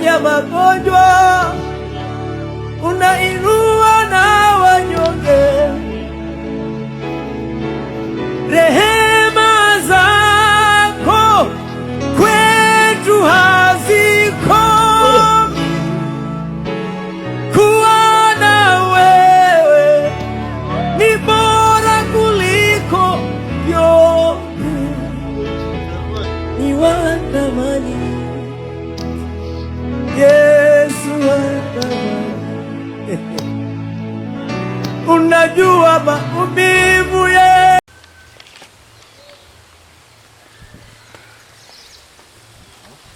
Unaponya magonjwa, unainua na wanyonge. Rehema zako kwetu hazikomi. Kuwa na wewe ni bora kuliko vyote, ni wa thamani, Yesu wa thamani. Unajua maumivu ye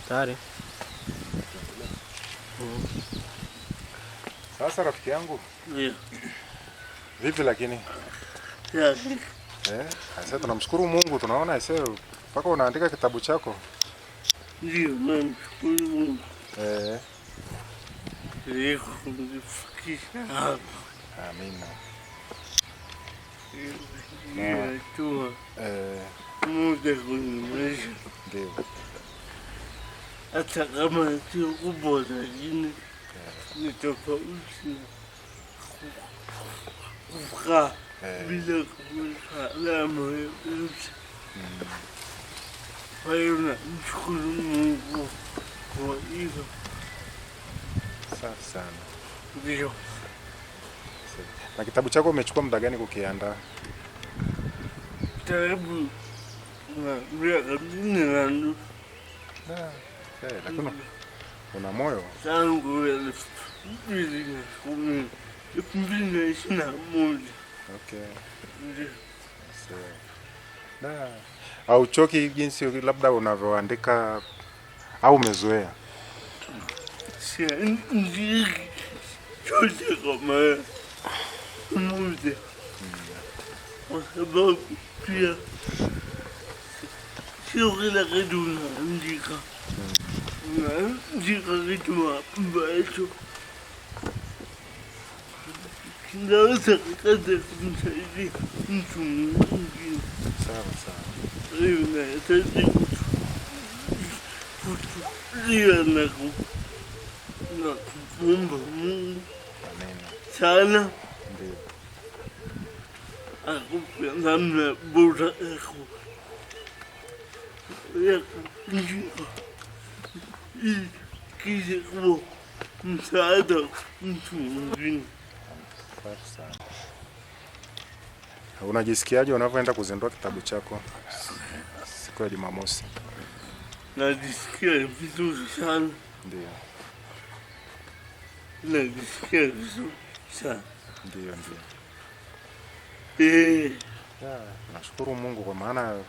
Tayari. Sasa rafiki yangu, Ndio. vipi lakini? Ya, Sasa tunamshukuru Mungu, tunaona ese mpaka unaandika kitabu chako. Ndio, namshukuru Mungu kuliko kunifikisha hapa. Amina. Ni hatua moja kwenye maisha, Ndio. hata kama sio kubwa, lakini ni tofauti na kukaa bila kuweka alama yoyote. Kwa hiyo namshukuru Mungu kwa hilo. Safi sana. Ndio. Na kitabu chako umechukua muda gani kukiandaa? Karibu na miaka 4.5. Lakini una moyo. Tangu 2010, 2021. Ndio. Sawa. Na hauchoki jinsi labda unavyoandika au umezoea? Siandiki chote kwa mara moja, kwa sababu pia sio kila kitu unaandika. Unaandika kitu ambacho kinaweza kikaja kumsaidia mtu mwingine. Sawa sawa. Kwa hiyo nahitaji kutulia na kumwomba Mungu Amina. sana Ndio. akupe namna bora ya kuandika ili kije kuwa msaada kwa mtu mwingine. Safi sana. Unajisikiaje unavyoenda kuzindua kitabu chako siku ya Jumamosi? Najisikia vizuri sana, Ndio. najisikia vizuri sana. Ndio, ndio. Nashukuru Mungu kwa maana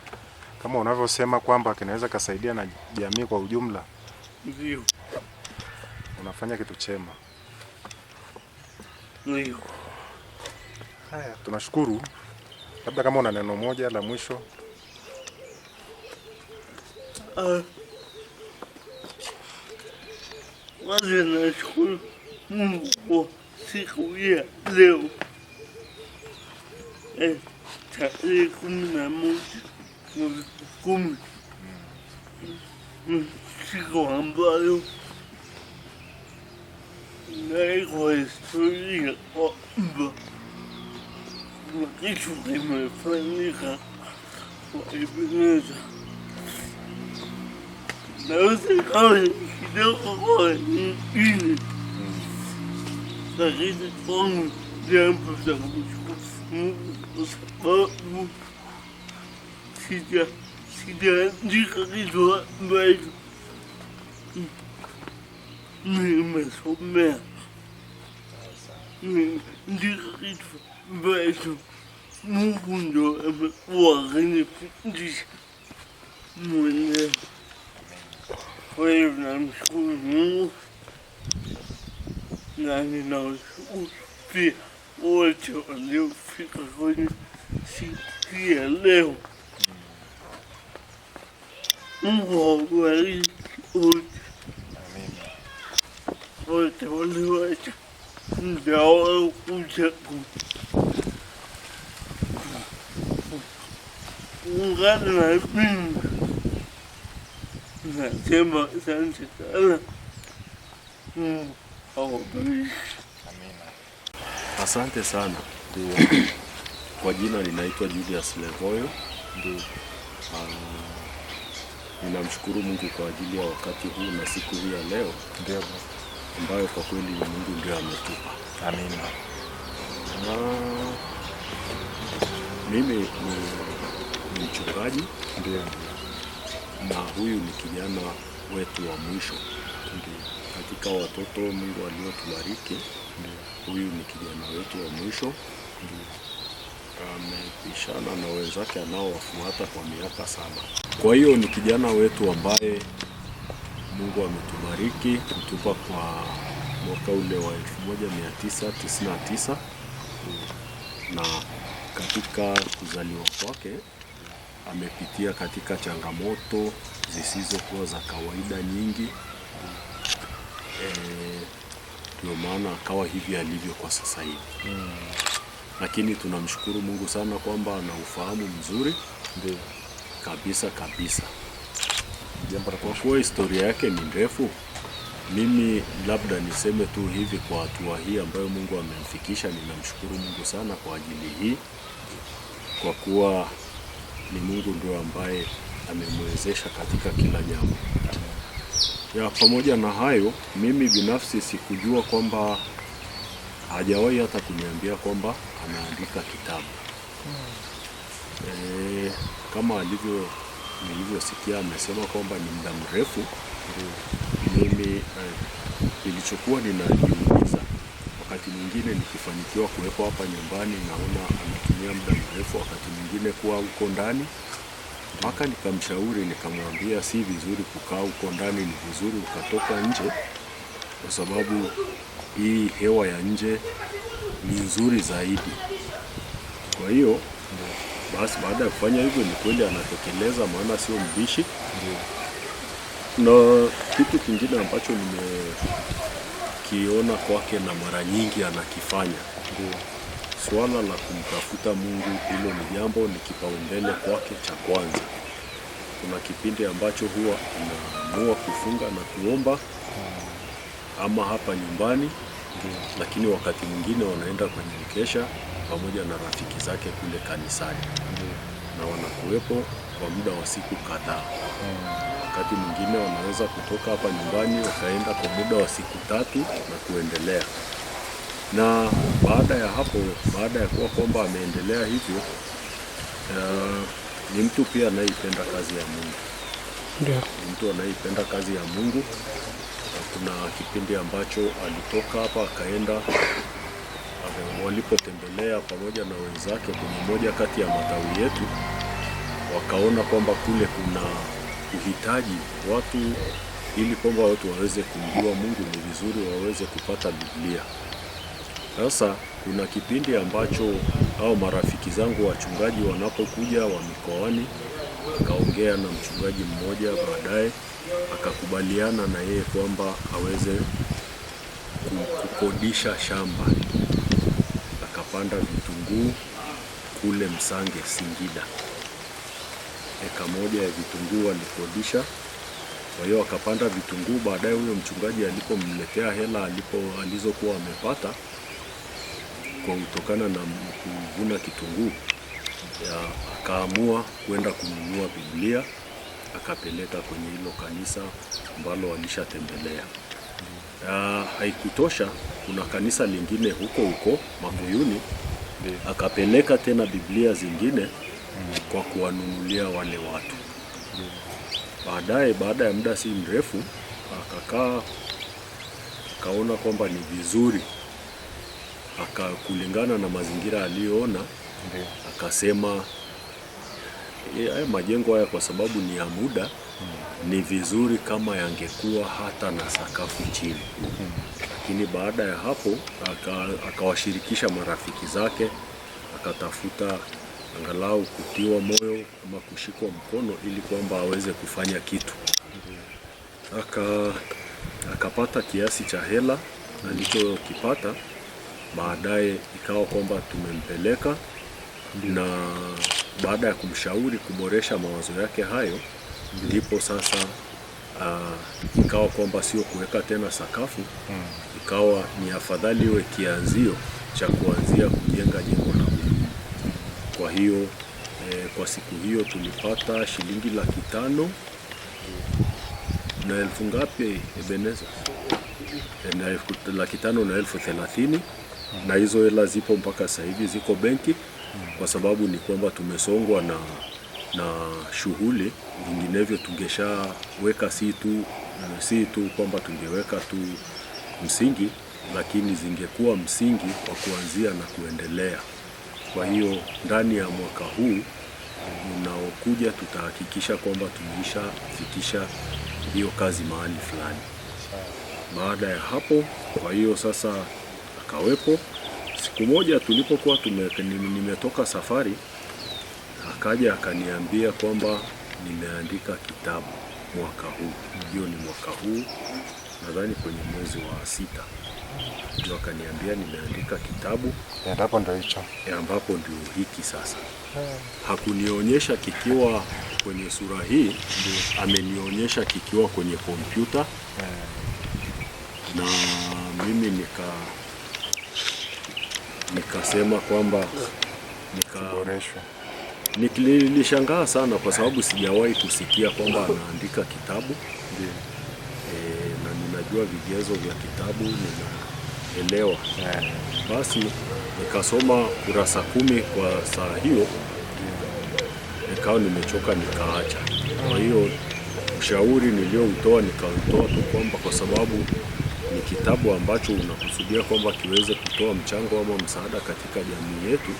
kama unavyosema kwamba kinaweza kasaidia na jamii kwa ujumla. Ndio, Unafanya kitu chema. ndio. Haya, tunashukuru. Labda kama una neno moja la mwisho. Kwanza nashukuru Mungu kwa siku ya leo, tarehe 11 mwezi wa 10, siku ambayo inawekwa historia kwamba kuna kitu kimefanyika kwa Ebeneza. Naweza ikawa ni kidogo kwa wengine, lakini kwangu jambo la kumshukuru Mungu kwa sababu sijaandika kitu ambacho nimesomea. Nimeandika kitu ambacho Mungu ndo amekuwa akinifundisha mwenyewe. Kwa hiyo namshukuru Mungu na ninawashukuru pia wote waliofika kwenye siku hii ya leo. Mungu awabariki wote, Amina. wote walioacha muda wao kuja kuungana na mimi. Nasema asante sana. Mungu awabariki. Amina. Asante sana. Ndio. Kwa jina ninaitwa Julius Levoyo. Ndio. Ninamshukuru Mungu kwa ajili ya wakati huu na siku hii ya leo Ndio baba. ambayo kwa kweli ni Mungu ndio ametupa. Amina. Na mimi ni mchungaji. Ndio. Na huyu ni kijana wetu wa mwisho. Ndio. Katika watoto Mungu aliotubariki, Ndio. huyu ni kijana wetu wa mwisho. Ndio. Amepishana na wenzake anaowafuata kwa miaka 7. Kwa hiyo ni kijana wetu ambaye Mungu ametubariki kutupa kwa mwaka ule wa 1999, na katika kuzaliwa kwake amepitia katika changamoto zisizokuwa za kawaida nyingi. Ndio maana akawa hivi alivyo kwa sasa hivi. Lakini tunamshukuru Mungu sana kwamba ana ufahamu mzuri. Ndio. Kabisa kabisa. Jambo la Kwa kuwa historia yake ni ndefu, mimi labda niseme tu hivi kwa hatua hii ambayo Mungu amemfikisha, ninamshukuru Mungu sana kwa ajili hii, kwa kuwa ni Mungu ndio ambaye amemwezesha katika kila jambo. Ya, pamoja na hayo, mimi binafsi sikujua kwamba, hajawahi hata kuniambia kwamba anaandika kitabu. Kama nilivyosikia amesema kwamba ni muda mrefu. Mimi nilichokuwa ninajiuliza wakati mwingine nikifanikiwa kuwepo hapa nyumbani naona anatumia muda mrefu, wakati mwingine kuwa huko ndani, mpaka nikamshauri nikamwambia si vizuri kukaa huko ndani, ni vizuri ukatoka nje, kwa sababu hii hewa ya nje ni nzuri zaidi. Kwa hiyo basi baada ya kufanya hivyo ni kweli anatekeleza, maana sio mbishi. Na kitu kingine ambacho nimekiona kwake na mara nyingi anakifanya, swala la kumtafuta Mungu, hilo ni jambo, ni kipaumbele kwake cha kwanza. Kuna kipindi ambacho huwa anaamua kufunga na kuomba ama hapa nyumbani, lakini wakati mwingine wanaenda kwenye mkesha pamoja na rafiki zake kule kanisani, na wanakuwepo kwa muda wa siku kadhaa. Wakati mwingine wanaweza kutoka hapa nyumbani wakaenda kwa muda wa siku 3 na kuendelea. Na baada ya hapo, baada ya kuwa kwamba ameendelea hivyo, ni mtu pia anayeipenda kazi ya Mungu. Ni mtu anayeipenda kazi ya Mungu. Na kuna kipindi ambacho alitoka hapa akaenda walipotembelea pamoja na wenzake kwenye moja kati ya matawi yetu, wakaona kwamba kule kuna uhitaji watu, ili kwamba watu waweze kumjua Mungu ni vizuri waweze kupata Biblia. Sasa kuna kipindi ambacho hao marafiki zangu wachungaji wanapokuja wa mikoani, akaongea na mchungaji mmoja, baadaye akakubaliana na yeye kwamba aweze kukodisha shamba, akapanda vitunguu kule Msange, Singida. Eka moja ya vitunguu alikodisha. Kwa hiyo akapanda vitunguu. Baadaye huyo mchungaji alipomletea hela alizokuwa amepata kwa kutokana na kuvuna kitunguu, akaamua kwenda kununua Biblia akapeleka kwenye hilo kanisa ambalo walishatembelea. Haikutosha, kuna kanisa lingine huko huko Makuyuni, akapeleka tena Biblia zingine kwa kuwanunulia wale watu. Baadaye, baada ya muda si mrefu, akakaa akaona kwamba ni vizuri, kulingana na mazingira aliyoona, akasema haya majengo haya kwa sababu ni ya muda, ni vizuri kama yangekuwa hata na sakafu chini. Lakini baada ya hapo akawashirikisha marafiki zake, akatafuta angalau kutiwa moyo ama kushikwa mkono ili kwamba aweze kufanya kitu. Akapata kiasi cha hela alichokipata. Baadaye ikawa kwamba tumempeleka, na baada ya kumshauri kuboresha mawazo yake hayo, ndipo sasa Ikawa kwamba sio kuweka tena sakafu, ikawa ni afadhali iwe kianzio cha kuanzia kujenga jengo la kudumu. Kwa hiyo kwa siku hiyo tulipata shilingi 500,000 na elfu ngapi, Ebeneza? Na 530,000, na hizo hela zipo mpaka sasa hivi ziko benki, kwa sababu ni kwamba tumesongwa na shughuli, vinginevyo tungeshaweka si tu kwamba tungeweka tu msingi, lakini zingekuwa msingi wa kuanzia na kuendelea. Kwa hiyo ndani ya mwaka huu unaokuja tutahakikisha kwamba tumeishafikisha hiyo kazi mahali fulani. Baada ya hapo, kwa hiyo sasa akawepo. Siku moja tulipokuwa nimetoka safari, akaja akaniambia kwamba nimeandika kitabu mwaka huu. Hiyo ni mwaka huu, nadhani kwenye mwezi wa 6. Ndio akaniambia nimeandika kitabu. Endapo ndio hicho. Ambapo ndio hiki sasa. Hakunionyesha kikiwa kwenye sura hii, amenionyesha kikiwa kwenye kompyuta. Na mimi nikasema kwamba Kiboreshwe. Nilishangaa sana kwa sababu sijawahi kusikia kwamba anaandika kitabu. Na ninajua vigezo vya kitabu, ninaelewa. Basi nikasoma kurasa 10 kwa saa hiyo, nikawa nimechoka nikaacha. Kwa hiyo ushauri nilioutoa nikautoa tu kwamba kwa sababu ni kitabu ambacho unakusudia kwamba kiweze kutoa mchango ama msaada katika jamii yetu,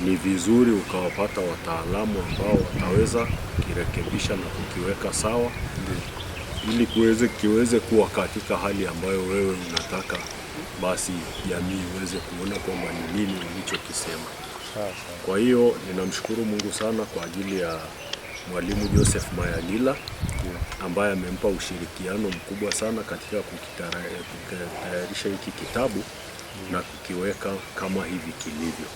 ni vizuri ukawapata wataalamu ambao wataweza kukirekebisha na kukiweka sawa, ili kiweze kuwa katika hali ambayo wewe unataka, basi jamii iweze kuona kwamba ni nini ulichokisema. Kwa hiyo ninamshukuru Mungu sana kwa ajili ya Mwalimu Joseph Mayalila ambaye amempa ushirikiano mkubwa sana katika kukitayarisha hiki kitabu na kukiweka kama hivi kilivyo.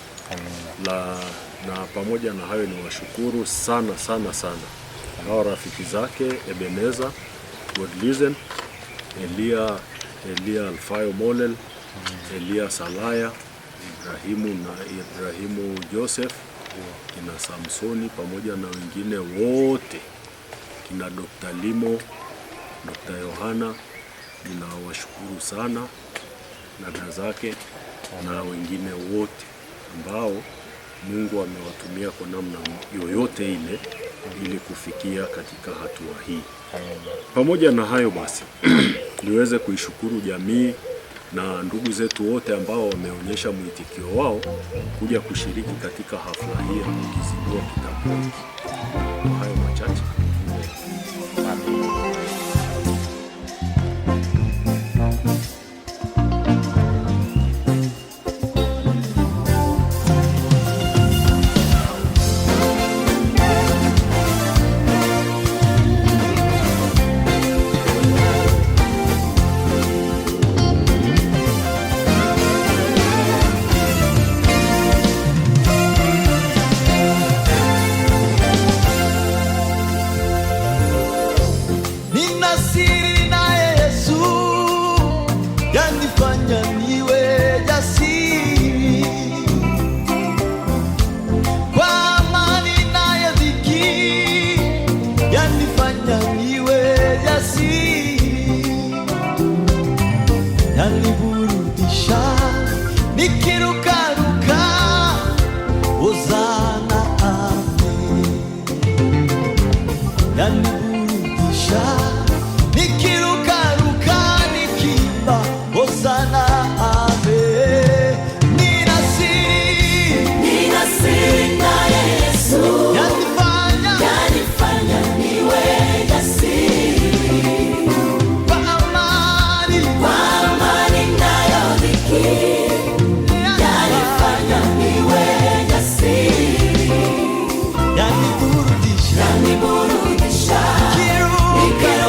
Na pamoja na hayo ni washukuru sana sana sana hao rafiki zake Ebeneza, Godlisten, Elia Alfayo Molel, Elia Salaya, Ibrahimu Joseph, kina Samsoni pamoja na wengine wote, kina Dr. Limo, Dr. Yohana, ninawashukuru sana, dada zake na wengine wote ambao Mungu amewatumia kwa namna yoyote ile ili kufikia katika hatua hii. Pamoja na hayo basi niweze kuishukuru jamii na ndugu zetu wote ambao wameonyesha mwitikio wao kuja kushiriki katika hafla hii ya kukizindua kitabu hiki. Kwa hayo machache. Amen. Yaniburudisha nikirukaruka, Hosana amen. Yaniburudisha nikirukaruka, nikiimba Hosana amen. Nina siri na Yesu yanifanya niwe jasiri kwa amani, kwa amani nayo dhiki yanifanya niwe jasiri yaniburudisha yaniburudisha nikirukaruka.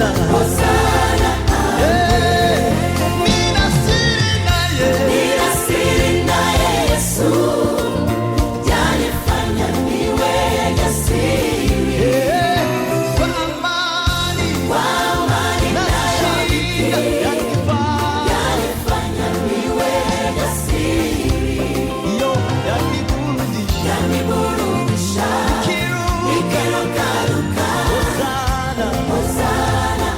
Hosana. Hosana, Eh, nina siri naye. nina siri naye Yesu, yanifanya niwe jasiri. Eh, kwa amani Kwa amani na shida yanifanya, yanifanya niwe jasiri, yo yaniburudisha. yaniburudisha, Nikiruka, nikirukaruka. Hosana. Hosana,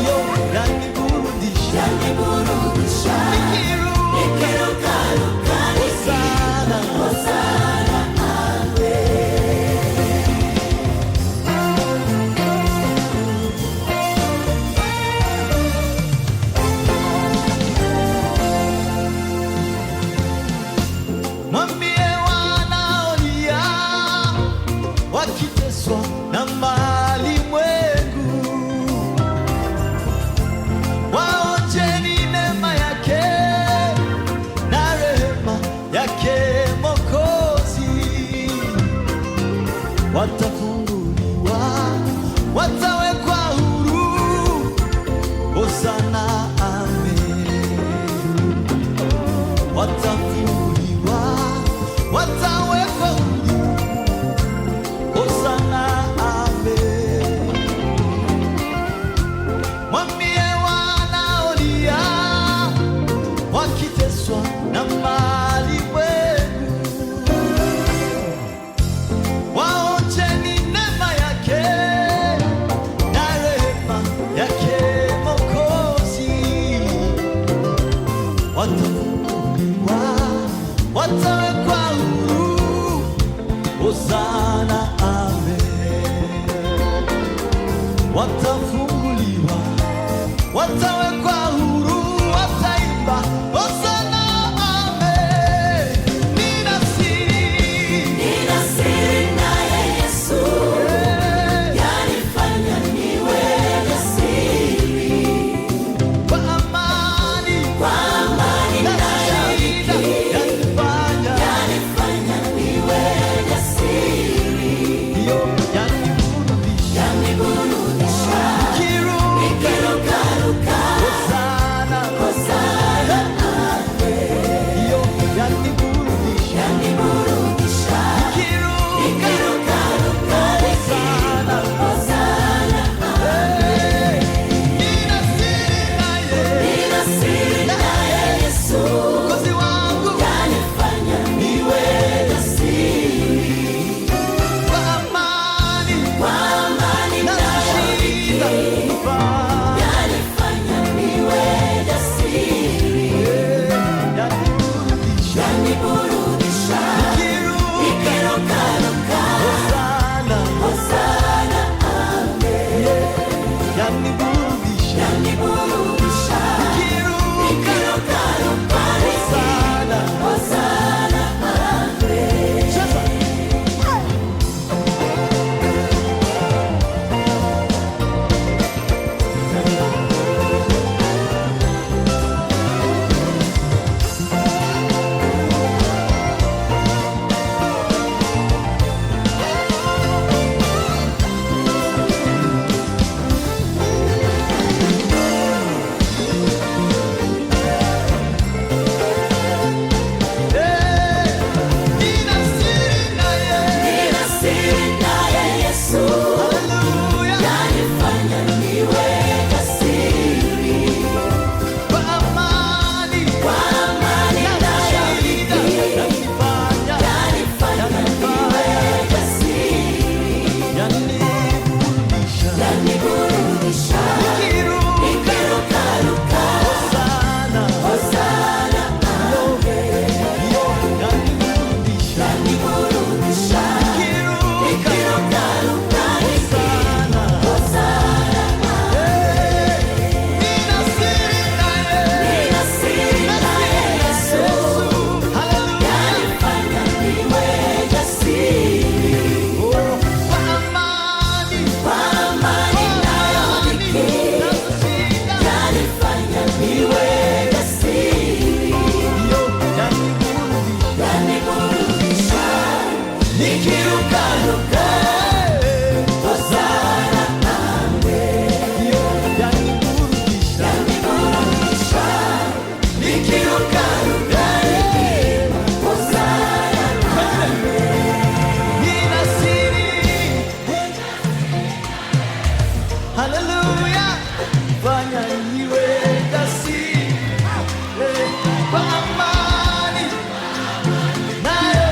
Yo yaniburudisha. yaniburudisha, Nikiruka, nikirukaruka. Hosana. Hosana, Mwambie wanaolia wakiteswa na malimwengu, waonjeni neema yake na rehema yake Mwokozi, watafunguliwa, watawekwa huru. Hosana, amen. Watafunguliwa, watawekwa huru. Hosana, amen. Mwambie wanaolia wakiteswa na malimwengu, waonjeni neema yake na rehema yake Mwokozi, watafunguliwa, watawekwa huru. Hosana, amen. Watafunguliwa, watawekwa huru, wataimba Hosana, amen. Nina siri, nina siri naye Yesu, yanifanya niwe jasiri. kwa amani Kwa amani na shida yanifanya, yanifanya niwe jasiri, yo yaniburudisha. yaniburudisha, Nikiruka, nikirukaruka. Hosana, Hosana, Yanifanya niwe jasiri, kwa amani nayo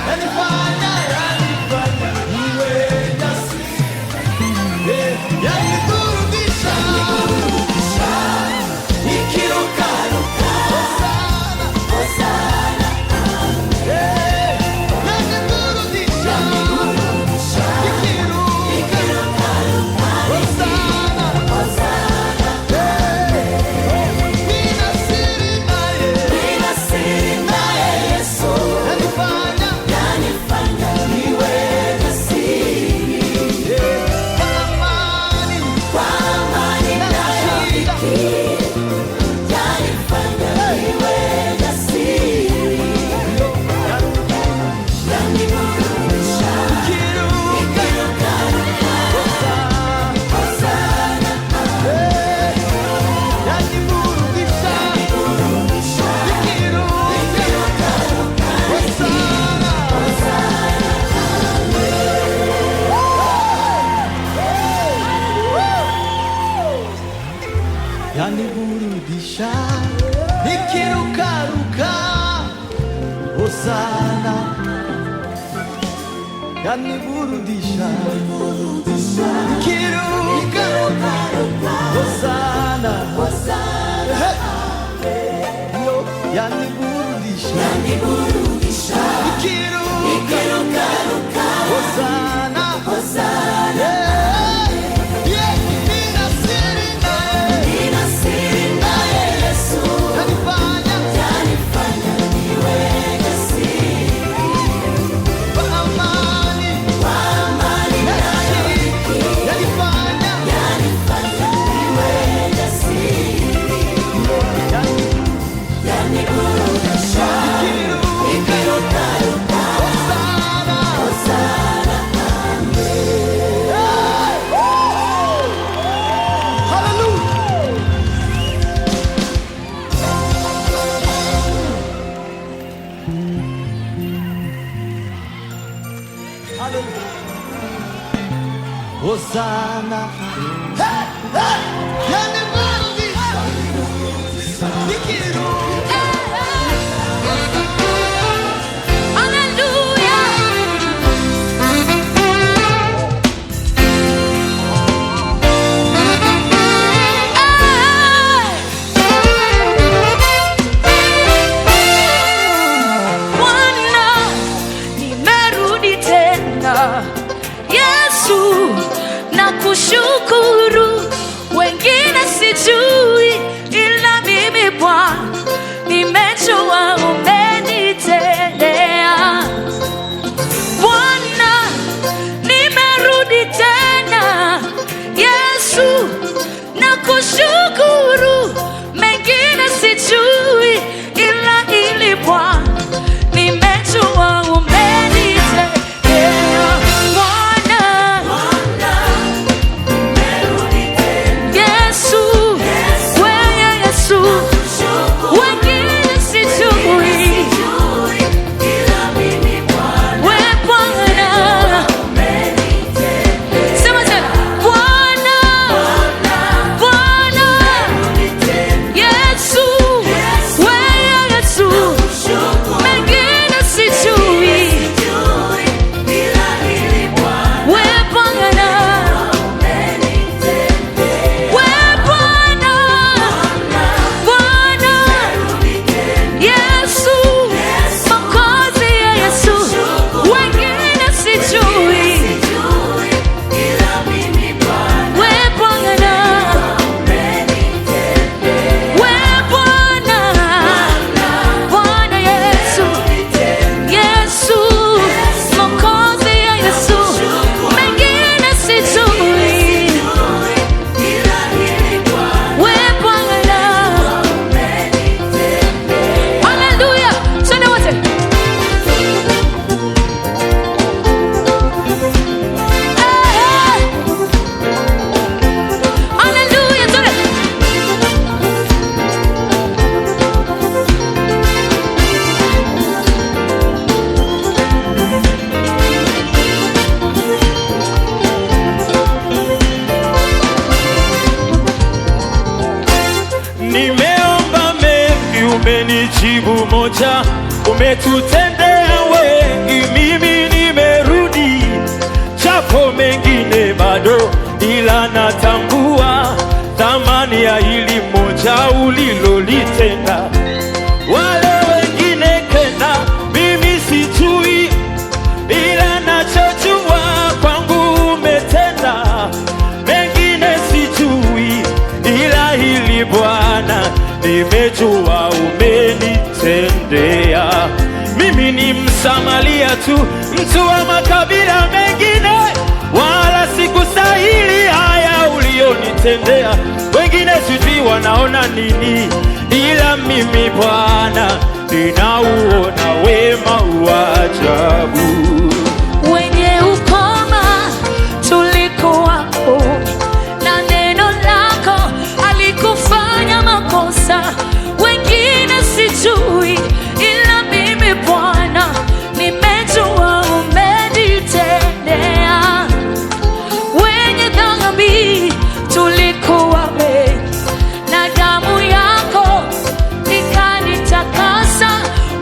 yanifanya, yanifanya niwe jasiri, yaniburudisha nikirukaruka, hosana, hosana, yaniburudisha nikiruka, hosana, hosana, nina siri naye, Nina siri naye Yesu, yanifanya yanifanya niwe jasiri. kwa amani Kwa amani na nayo shida. yanifanya niwe jasiri. Yaniburudisha, nikirukaruka, hosana, Yaniburudisha burudisha, nikiruka, hosana. Yaniburudisha nikirukaruka, hosana. Yaniburudisha nikiruka, hosana. Hey! Yo, yaniburudisha yaniburudisha, nikiruka, nikirukaruka, hosana. hosana. Yeah! Yeah, nina siri naye, Nina siri naye Yesu, yanifanya yanifanya niwe jasiri. kwa amani Kwa amani nayo yanifanya yanifanya niwe jasiri. Yaniburudisha, nikirukaruka, hosana. hosana. Hallelujah. Hallelujah. Hosanna. Hey, hey. Yaniburudisha. Nikiruka. Bwana, nimerudi tena. Yesu, nakushukuru. Wengine sijui, ila mimi Bwana nimejua umenitendea. Bwana, nimerudi tena. Yesu, nakushukuru. Mengine sijui, ila ili Bwana nimejua umenitendea. Bwana, Yesu, wewe Yesu, wengine sijui, we Bwana. Sema tena, Bwana, Bwana, Umenijibu moja, umetutendea wengi, mimi nimerudi, japo mengine bado, ila natambua thamani ya hili moja ulilolitenda. Wale wengine kenda, mimi sijui, ila nachojua kwangu umetenda, mengine sijui, ila hili Bwana nimejua umenitendea. Mimi ni Msamaria tu, mtu wa makabila mengine, wala sikustahili haya ulionitendea. Wengine sijui wanaona nini, ila mimi Bwana ninauona wema wa ajabu. Wenye ukoma tulikuwapo, na neno lako alikufanya makosa. Wengine sijui, ila mimi Bwana nimejua umenitendea. Wenye dhambi tulikuwa wengi, na damu yako ikanitakasa.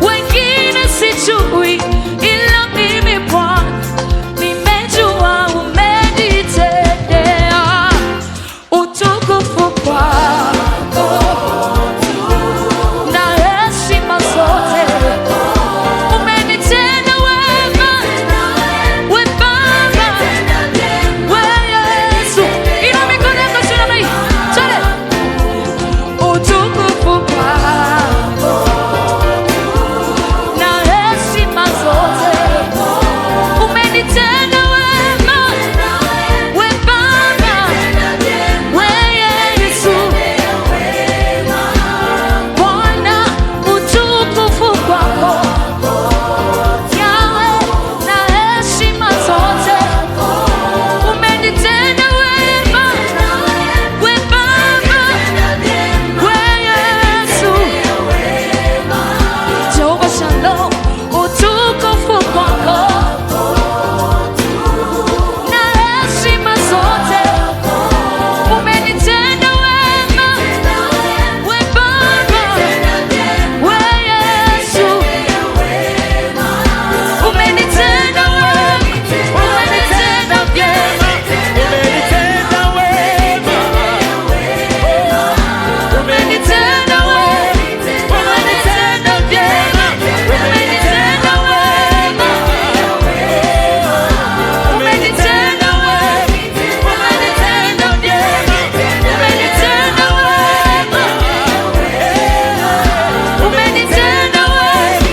Wengine sijui, ila mimi Bwana nimejua umenitendea. Utukufu kwako na heshima zote, umenitenda wema, we Baba, we Yesu. Inua mikono yako juu namna hii. Twende. Utukufu kwako na heshima zote, umenitenda wema, we Baba, we Yesu. Bwana, utukufu kwako Yawe, na heshima zote, umenitenda wema, we Baba, we Yesu. Jehova Shalom, utukufu kwako na heshima zote, umenitenda wema, we Baba, we Yesu. Umenitenda wema, umenitenda vyema, Umenitenda wema, umenitenda wema, umenitenda vyema, umenitenda wema, umenitenda wema, umenitenda vyema, umenitenda wema, umenitenda wema,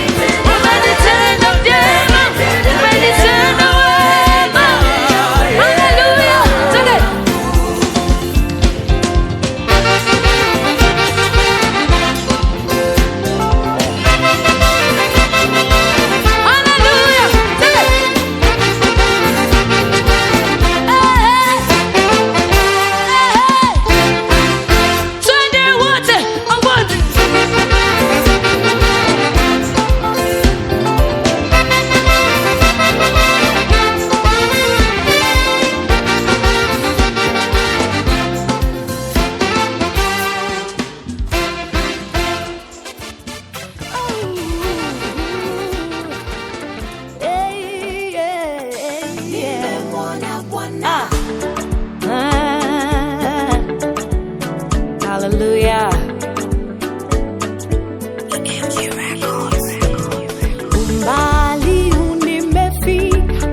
umenitenda vyema, umenitenda wema. Haleluya! Twende. Haleluya! Twende. Eh, eh. Twende wote, wote. Ah, hallelujah. Umbali nimefika,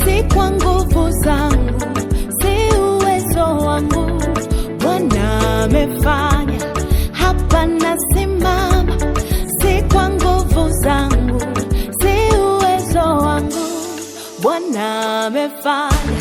si kwa nguvu zangu, si uwezo wangu, Bwana amefanya. Hapa nasimama, si kwa nguvu zangu, si uwezo wangu, Bwana amefanya.